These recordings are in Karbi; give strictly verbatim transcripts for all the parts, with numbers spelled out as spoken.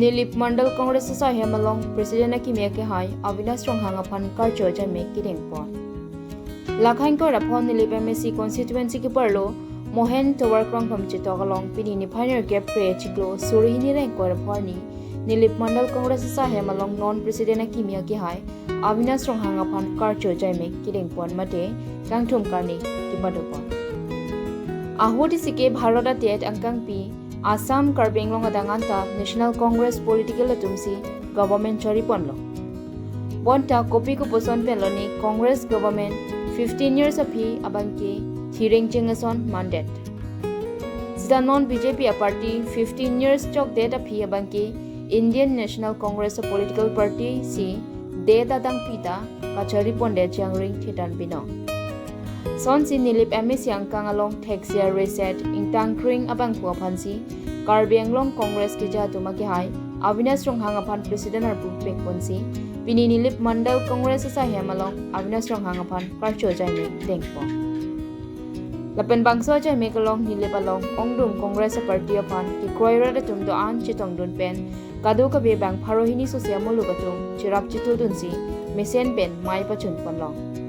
Nilip Mandal Congress asaihem along President akimi akehai Avinash Ronghang aphan karcho ajaime kedengpon. Lakhang kor apon Nilip M A C constituency keparlo Mohen Tovar Krongthom chetok along pini niphai nerkep Phre chiklo suri hini rengkor apon ni Nilip Mandal Congress asaihem along non President akimi akehai Avinash Ronghang aphan karcho ajaime kedengpon mate kangthum karni kepadopon. Ahut isi ke Bharat adet angkangpi Assam Karbi Anglong adang anta National Congress political atumsi government choriponlo. Bonta kopi kopuson penlo ni Congress government fifteen years aphi abangke thireng chengeson mandet. Sita non B J P aparty fifteen years chokdet aphi abangke Indian National Congress a political party si det adang pita kachoripondet changring thetan binong. Sonsi Nilip M A C angkang along theksia reset ingtangkring abangphu aphansi Karbi Anglong Congress keja atum akehai Avinash Ronghang aphan President arpu pekponsi pini Nilip Mandal Congress asaihem along Avinash Ronghang aphan karcho ajaime dengpon. Lapen bangso ajaime kelong Nilip along ongdung Congress aparty aphan kekroi rat atum do-an chetongdun pen kadokave bang pharo hini sosia muluk atum cherap chetudunsi mesen pen mai pachunponlong.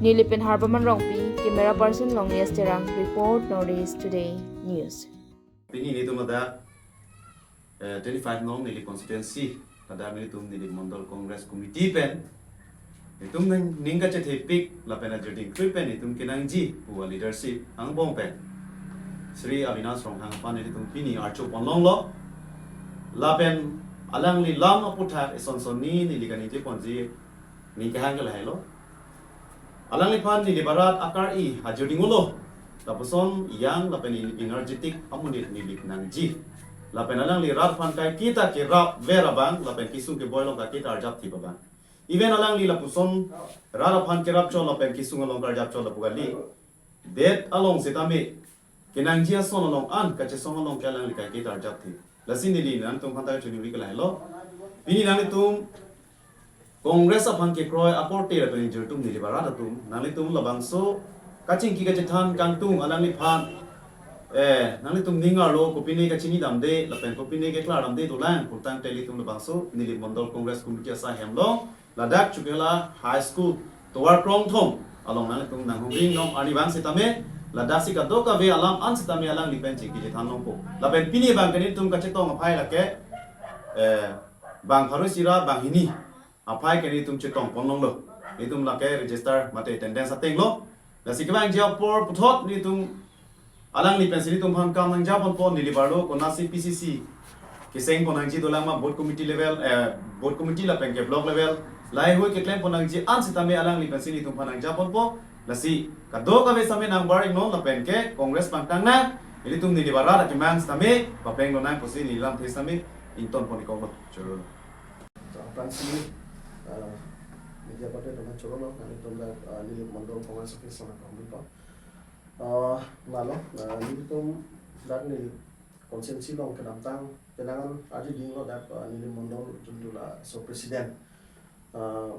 Nilip pen Harpaman Rongpi, camera person Longnias Terang, report North East Today News. Pini nelitum ada, eh, twenty-five nong Nilip constituency, ada nelitum Nilip Mandal Congress Committee pen nelitum ning, ning kachethepik lapen ajo dingkri pen nelitum kenangji pu a leadership angbong pen Shri Avinash Ronghang aphan nelitum pini archo ponlonglo. Lapen alangli lam aputhak eson sonni neli kaningjeponji ning kehang ke lahelo. Alangliphan Nilip arat akar-i ajo dinglo. Lapuson yang lapen en-, energetic amonit Nilip nangji. Lapen alangli rat aphan kaiketa kerapver abang lapen kesung keboi along kaiketa arjapthip abang. Even alangli lapuson rat aphan kerapchot lapen kesung along karjapchot lapu kali. Det along sitame kenangji ason along an kachesong along ke alangli kaiketa arjapthip. Lasi neli nangtum aphan ta chunuri ke lahelo. Pini nanglitum Congress aphan kekroi akorte lapen ingjir atum Nilip arat atum, nanglitum labangso kachingki kachethan kangtung alangliphan, eh, nanglitum ning arlo kopine kachinidamde lapen kopine keklardamde dolang pulotangte ilitum labangso Nilip Mandal Congress Committee asaihem along ladak Chukela High School tovar krongthom along nanglitum nanghumri nong arnivang sitame ladaksi kadokave alam an sitame alangli pen chingki chethan longpo. Lapen pini abangke nelitum kachetong aphai lake, eh, bang pharo isi ra banghini aphai ke nelitum chetongponlonglo. Nelitum lake register mate attendance atenglo. Lasi kevangji apor puthot nelitum alangli pensi nelitum aphan kam nangjaponpo, Nilip arlo konatsi P C C kesengpon nangji dolang ma booth committee level, eh, booth committee lapen ke block level, laheihui keklemponji an sitame alangli pensi nelitum aphan nangjaponpo. Lasi kadokave sitame nangbar-iknon lapen ke Congress pangtang nang, ilitum Nilip arat akemang sitame paplenglo nang pusi neli lamthe sitame ingtonpon-iklo. Choro. Aphrangsi, eh, media party atum chorolo, nelitum dak, eh, Nilip Mandal Congress Office along kami pa. Eh, malo, eh, nelitum dak Nilip constituency along kedamtang penang an ajo dinglo dak, eh, Nilip Mandal juntu laso president, eh,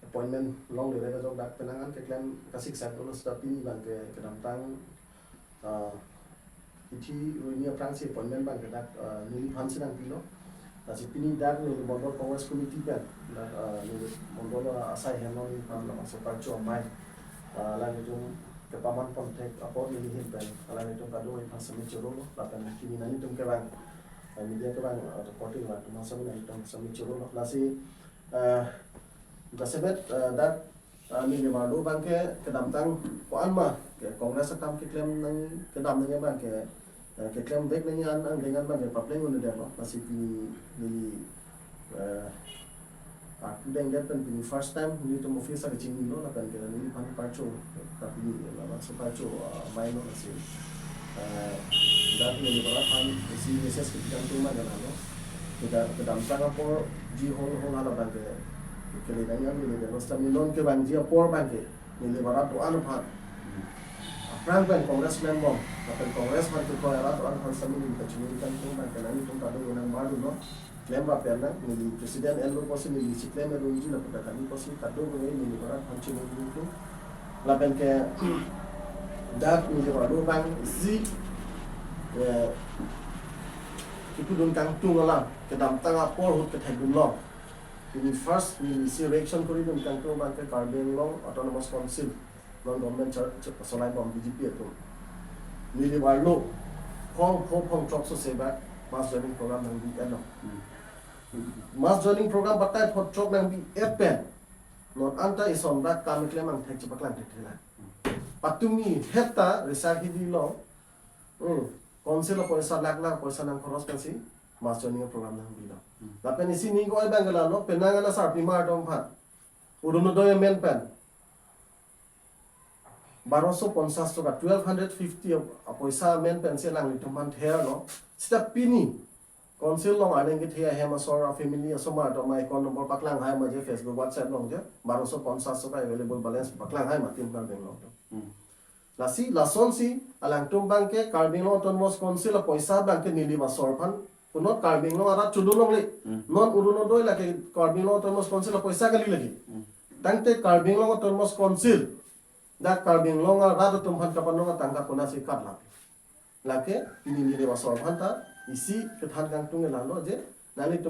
appointment longledet ajok dak penang an keklem kasik sak dolo seta pini abangke kedamtang, eh, ithi ruini aphrangsi appointment abangke dak, eh, neliphansi nangpilo. Lasi pini dak Nilip Mandal Congress Committee pen dak, eh, Nilip Mandal asaihem along neliphan labangso karcho amei, eh, alanglitum kepamanpon thek apot neli ahin pen alanglitum kadokave aphan sitame chorolo lapen pini nanglitum kevang, eh, media kevang, eh, reporting atum aphan sitame nanglitum sitame chorolo. Lasi, eh, jasemet, eh, dak, eh, Nilip arlo abangke kedamtang ko-an ma ke Congress akam keklem nang kedam nangji abangke, eh, keklemvek nangji an angdeng an abangke papleng un-edetlo. Lasi pini neli, eh, akideng det pen pini first time nelitum office akechinilo lapen ke neliphan karcho, tapi labangso karcho, eh, amei lo lasi, eh, dak Nilip arat aphan isi message kepi kangtung ma janalo. Keda-, kedamtang apor ji hol hol hala abangke kele nangji an neli delo sitame non kevangji apor abangke Nilip arat do-an aphan aphrang pen Congress membom lapen Congress aphan kekroi arat do-an aphan sitame neli kachiningri kangtung abangke nanglitum kadokave nangbar-iknon. Klem ba pen nang, neli president enlo pusi neli si klem erumji lapu ta kami pusi kadokave Nilip arat aphan chiningri kangtung. Lapen ke dak Nilip arlo abang isi, eh, Kudun kangtung alam, kedamtang apor ahut kethekdun long. Pini first, pini isi reaction kori dun kangtung abang ke Karbi Anglong Autonomous Council, non government char-, ch-, solai bom B J P atum. Neli warlo, phong pho phong throk so seba, mass joining program nangbi-et lo. Hmm. Mass joining program batai pho throk nangbi-et pen. Non anta ison dak kam keklem angthek chepaklang thekthelang. Patumi heta resak hidi lo. Hmm. Council apoisa lakh lakh apoisa nangkhoros pensi mass joining program nangbi lo. Hmm. Lapen isi ning ko-oi abang ke lalo, penang ana sarpimar atum aphan Orunodoi amen pen baroso ponchas toka, twelve hundred fifty apoisa amen pensi alanglitum aphan ther lo. Seta pini Council along arleng kethe ahem asor a-family asomar atum account number paklang hai ma je, Facebook, WhatsApp along je, baroso ponchas toka available balance paklang hai ma tin pen deng lo. Hmm. Lasi, lasonsi, alangtum abang ke Karbi Anglong Autonomous Council apoisa abang ke neli asor aphan, punot Karbi Anglong arat chodun longle. Hmm. Non Orunodoi lake Karbi Anglong Autonomous Council apoisa kali lagi. Hmm. Tangte Karbi Anglong Autonomous Council, dak Karbi Anglong arat atum aphan kapanong atangka konatsi katlang. Lake, pini neli asor aphan ta, isi kethan kangtung ke lalo je, nanglitum